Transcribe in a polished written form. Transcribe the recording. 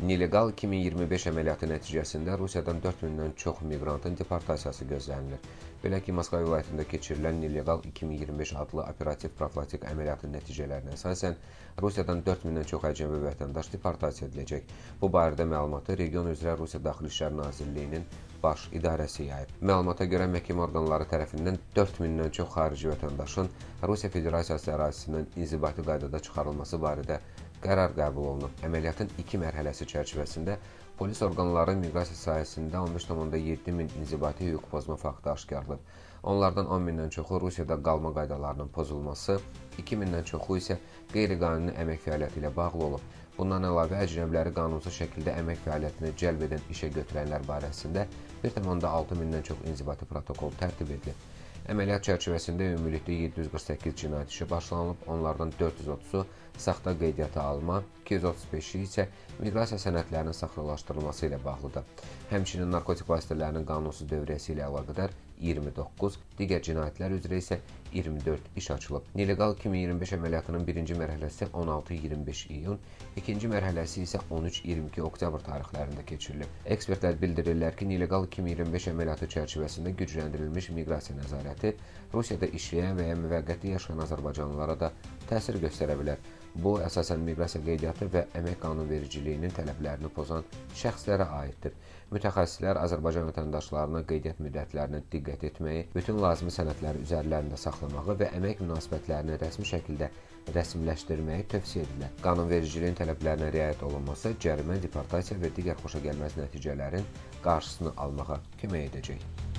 Nelegal 2025 əməliyyatı nəticəsində Rusiyadan 4000-dən çox miqrantın deportasiyası gözlənilir. Belə ki, Moskva vilayətində keçirilən Nelegal 2025 adlı operativ profilaktik əməliyyatın nəticələrinə əsasən Rusiyadan 4000-dən çox əcnəbi vətəndaş deportasiya ediləcək. Bu barədə məlumatı region üzrə Rusiya Daxili İşlər Nazirliyinin baş idarəsi yayıb. Məlumata görə, məhkəmə orqanları tərəfindən 4000-dən çox xarici vətəndaşın Rusiya Federasiyası ərazisindən inzibati qaydada çıxarılması barədə qərar qəbul olunub. Əməliyyatın iki mərhələsi çərçivəsində polis orqanları miqrasiya sahəsində 15,7 min inzibati hüquq pozma faktı aşkarlayıb. Onlardan 10 mindən çoxu Rusiyada qalma qaydalarının pozulması, 2 mindən çoxu isə qeyri-qanuni əmək fəaliyyəti ilə bağlı olub. Bundan əlavə, əcnəbiləri qanunsuz şəkildə əmək fəaliyyətinə cəlb edən işə götürənlər barəsində 1,6 mindən çox inzibati protokol tərtib edilib. Əməliyyat çərçivəsində ümumilikdə 748 cinayət işi başlanılıb, onlardan 430-u saxta qeydiyyata alma, 235-i isə miqrasiya sənədlərinin saxtalaşdırılması ilə bağlıdır. Həmçinin narkotik vasitələrinin qanunsuz dövriyyəsi ilə əlaqədar 29, digər cinayətlər üzrə isə 24 iş açılıb. Nelegal 2025 əməliyyatının birinci mərhələsi 16-25 iyun, ikinci mərhələsi isə 13-22 oktyabr tarixlərində keçirilib. Ekspertlər bildirirlər ki, Nelegal 2025 əməliyyatı çərçivəsində gücləndirilmiş miqrasiya nəzarəti Rusiyada işləyən və ya müvəqqəti yaşayan azərbaycanlılara da təsir göstərə bilər. Bu, əsasən miqrasiya qeydiyyatı və əmək qanunvericiliyinin tələblərini pozan şəxslərə aiddir. Mütəxəssislər Azərbaycan vətəndaşlarına qeydiyyat müddətlərinə diqqət etməyi, bütün lazımi sənədləri üzərlərində saxlamağı və əmək münasibətlərini rəsmi şəkildə rəsmiləşdirməyi tövsiyə edirlər. Qanunvericiliyin tələblərinə riayət olunması cərimə, deportasiya və digər xoşagəlməz nəticələrin qarşısını almağa kömək edəcək.